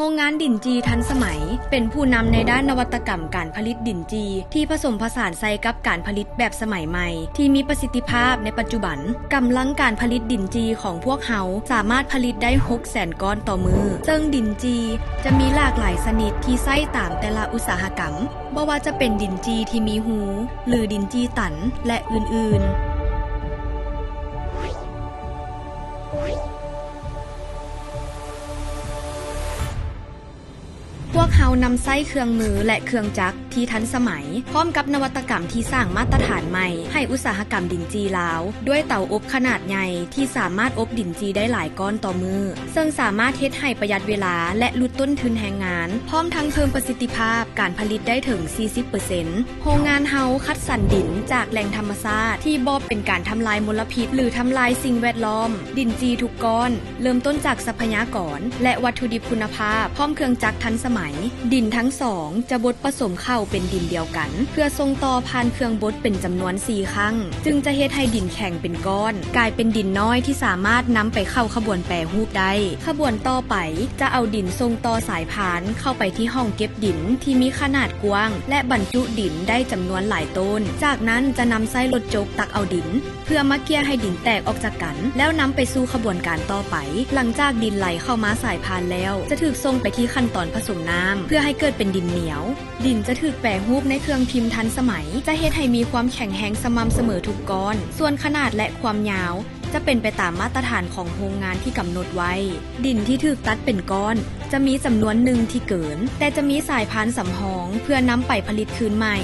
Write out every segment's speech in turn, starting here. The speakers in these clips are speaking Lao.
ໂຮງງານດິນຈີ່ທັນສະໄໝ ເປັນຜູ້ນຳໃນດ້ານນະວັດຕະກຳການຜະລິດດິນຈີ່ ທີ່ປະສົມປະສານໃສ່ກັບການຜະລິດແບບສະໄໝໃໝ່ ທີ່ມີປະສິດທິພາບໃນປັດຈຸບັນ. ກຳລັງການຜະລິດດິນຈີ່ຂອງພວກເຮົາສາມາດຜະລິດໄດ້ຫົກແສນກ້ອນຕໍ່ມື້, ເຊິ່ງດິນຈີ່ຈະມີຫຼາກຫຼາຍຊະນິດທີ່ໃຊ້ຕາມແຕ່ລະອຸດສາຫະກຳ, ບໍ່ວ່າຈະເປັນດິນຈີ່ທີ່ມີຮູ ຫຼື ດິນຈີ່ຕັນ ແລະ ອື່ນໆ. ພວກເຮົານຳໃຊ້ເຄື່ອງມື ແລະ ເຄື່ອງຈັກທີ່ທັນສະໄໝ, ພ້ອມກັບນະວັດຕະກຳທີ່ສ້າງມາດຕະຖານໃໝ່ໃຫ້ອຸດສາຫະກຳດິນຈີ່ລາວ, ດ້ວຍເຕົາອົບຂະໜາດໃຫຍ່ທີ່ສາມາດອົບດິນຈີ່ໄດ້ຫຼາຍກ້ອນຕໍ່ມື້, ເຊິ່ງສາມາດເຮັດໃຫ້ປະຢັດເວລາ ແລະ ຫຼຸດຕົ້ນທຶນແຮງງານ, ພ້ອມທັງເພີ່ມປະສິດທິພາບການຜະລິດໄດ້ເຖິງສີ່ສິບເປີເຊັນ. ໂຮງງານເຮົາຄັດສັນດິນຈາກແຫຼ່ງທຳມະຊາດທີ່ບໍ່ເປັນການທຳລາຍມົນລະພິດ ຫຼື ທຳລາຍສິ່ງແວດລ້ອມ. ດິນຈີ່ທຸກກ້ອນເລີ່ມຕົ້ນຈາກຊັບພະຍາກອນ ແລະ ວັດຖຸດິບຄຸນນະພາບ ພ້ອມເຄື່ອງຈັກທັນສະໄໝ. ດິນທັງສອງຈະບົດປະສົມເຂົ້າເປັນດິນດຽວກັນ ເພື່ອສົ່ງຕໍ່ຜ່ານເຄື່ອງບົດເປັນຈຳນວນສີ່ຄັ້ງ, ຈຶ່ງຈະເຮັດໃຫ້ດິນແຂງເປັນກ້ອນ, ກາຍເປັນດິນນ້ອຍທີ່ສາມາດນຳໄປເຂົ້າຂະບວນແປຮູບໄດ້. ຂະບວນຕໍ່ໄປຈະເອົາດິນສົ່ງຕໍ່ສາຍພານເຂົ້າໄປທີ່ຫ້ອງເກັບດິນທີ່ມີຂະໜາດກວ້າງ ແລະ ບັນຈຸດິນໄດ້ຈຳນວນຫຼາຍໂຕນ. ຈາກນັ້ນຈະນຳໃຊ້ລົດຈົກຕັກເອົາດິນ ເພື່ອມາເກ່ຍໃຫ້ດິນແຕກອອກຈາກກັນ ແລ້ວນຳໄປສູ່ຂະບວນການຕໍ່ໄປ. ຫຼັງຈາກດິນໄຫຼເຂົ້າມາສາຍພານແລ້ວ ຈະຖືກສົ່ງໄປທີ່ຂັ້ນຕອນຜະສົມນ້ຳ ເພື່ອໃຫ້ເກີດເປັນດິນໜຽວ. ດິນຈະຖືກແປຮູບໃນເຄື່ອງພິມທັນສະໄໝ, ຈະເຮັດໃຫ້ມີຄວາມແຂງແຮງສະໝ່ຳສະເໝີທຸກກ້ອນ, ສ່ວນຂະໜາດ ແລະ ຄວາມຍາວຈະເປັນໄປຕາມມາດຕະຖານຂອງໂຮງງານທີ່ກຳນົດໄວ້. ດິນທີ່ຖືກຕັດເປັນກ້ອນຈະມີຈຳນວນໜຶ່ງທີ່ເກີນ, ແຕ່ຈະມີສາຍພານສຳຮອງເພື່ອນຳໄປຜະລິດຄືນໃໝ່.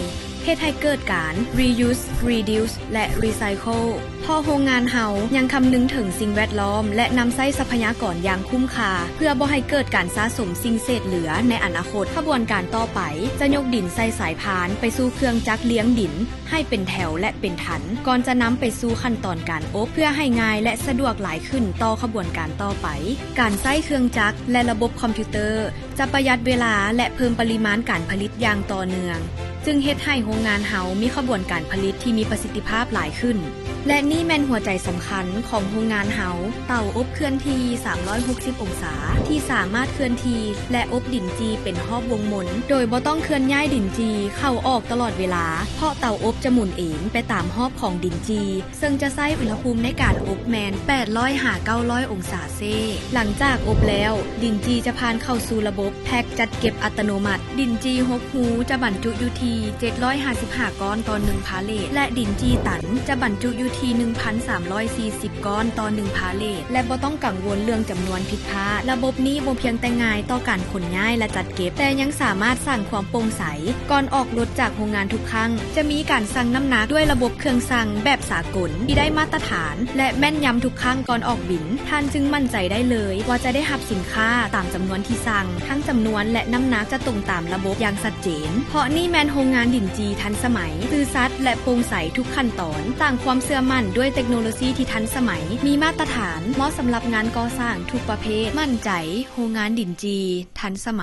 ເຮັດໃຫ້ເກີດການ reuse, reduce ແລະ recycle ເພາະໂຮງງານເຮົາຍັງຄຳນຶງເຖິງສິ່ງແວດລ້ອມ ແລະ ນຳໃຊ້ຊັບພະຍາກອນຢ່າງຄຸ້ມຄ່າ ເພື່ອບໍ່ໃຫ້ເກີດການສະສົມສິ່ງເສດເຫຼືອໃນອະນາຄົດ. ຂະບວນການຕໍ່ໄປຈະຍົກດິນໃສ່ສາຍພານໄປສູ່ເຄື່ອງຈັກລຽງດິນໃຫ້ເປັນແຖວ ແລະ ເປັນຖັນ ກ່ອນຈະນຳໄປສູ່ຂັ້ນຕອນການອົບ ເພື່ອໃຫ້ງ່າຍ ແລະ ສະດວກຫຼາຍຂຶ້ນຕໍ່ຂະບວນການຕໍ່ໄປ. ການໃຊ້ເຄື່ອງຈັກ ແລະ ລະບົບຄອມພິວເຕີ ຈະປະຢັດເວລາ ແລະ ເພີ່ມປະລິມານການຜະລິດຢ່າງຕໍ່ເນື່ອງ, ຈຶ່ງເຮັດໃຫ້ໂຮງງານເຮົາມີຂະບວນການຜະລິດທີ່ມີປະສິດທິພາບຫຼາຍຂຶ້ນ. ແລະ ນີ້ແມ່ນຫົວໃຈສຳຄັນຂອງໂຮງງານເຮົາ, ເຕົາອົບເຄື່ອນທີ່ສາມຮ້ອຍຫົກສິບອົງສາ ທີ່ສາມາດເຄື່ອນທີ່ ແລະ ອົບດິນຈີ່ເປັນຮອບວົງມົນ ໂດຍບໍ່ຕ້ອງເຄື່ອນຍ້າຍດິນຈີ່ເຂົ້າອອກຕະຫຼອດເວລາ, ເພາະເຕົາອົບຈະໝູນເອງໄປຕາມຮອບຂອງດິນຈີ່. ເຊິ່ງຈະໃຊ້ອຸນຫະພູມໃນການອົບແມ່ນແປດຮ້ອຍຫາເກົ້າຮ້ອຍອົງສາເຊ. ຫຼັງຈາກອົບແລ້ວ, ດິນຈີ່ຈະຜ່ານເຂົ້າສູ່ລະບົບແພັກຈັດເກັບອັດຕະໂນມັດ. ດິນຈີ່ຫົກຮູຈະບັນຈຸຢູ່ທີ່ເຈັດຮ້ອຍຫ້າສິບຫ້າກ້ອນຕໍ່ໜຶ່ງພາເລດ ແລະ ດິນຈີ່ຕັນຈະບັນຈຸຢູ່ທີ່ໜຶ່ງພັນສາມຮ້ອຍສີ່ສິບກ້ອນຕໍ່ໜຶ່ງພາເລດ ແລະ ບໍ່ຕ້ອງກັງວົນເລື່ອງຈຳນວນຜິດພາດ. ລະບົບນີ້ບໍ່ພຽງແຕ່ງ່າຍຕໍ່ການຂົນຍ້າຍ ແລະ ຈັດ ເກັບ, ແຕ່ຍັງສາມາດສ້າງຄວາມໂປ່ງໃສ. ກ່ອນອອກລົດຈາກໂຮງງານທຸກຄັ້ງ, ຈະມີການຊັ່ງນ້ຳໜັກດ້ວຍລະບົບເຄື່ອງຊັ່ງແບບສາກົນທີ່ໄດ້ມາດຕະຖານ ແລະ ແມ່ນຍຳທຸກຄັ້ງກ່ອນອອກບິນ. ທ່ານຈຶ່ງໝັ້ນໃຈໄດ້ເລີຍວ່າຈະໄດ້ຮັບສິນຄ້າຕາມຈຳນວນທີ່ສັ່ງ. ທັງຈຳນວນ ແລະ ນ້ຳໜັກຈະຕົງຕາມລະບົບຢ່າງຊັດເຈນ. ເພາະນີ້ແມ່ນໂຮງງານດິນຈີ່ທັນສະໄໝ, ຊື່ສັດ ແລະ ໂປ່ງໃສທຸກຂັ້ນຕອນ. ສ້າງຄວາມເຊື່ອໝັ້ນດ້ວຍເຕັກໂນໂລຊີທີ່ທັນສະໄໝ, ມີມາດຕະຖານ, ເໝາະສຳລັບງານກໍ່ສ້າງທຸກປະເພດ. ໝັ້ນໃຈ, ໂຮງງານດິນຈີ່ທັນສະໄໝ.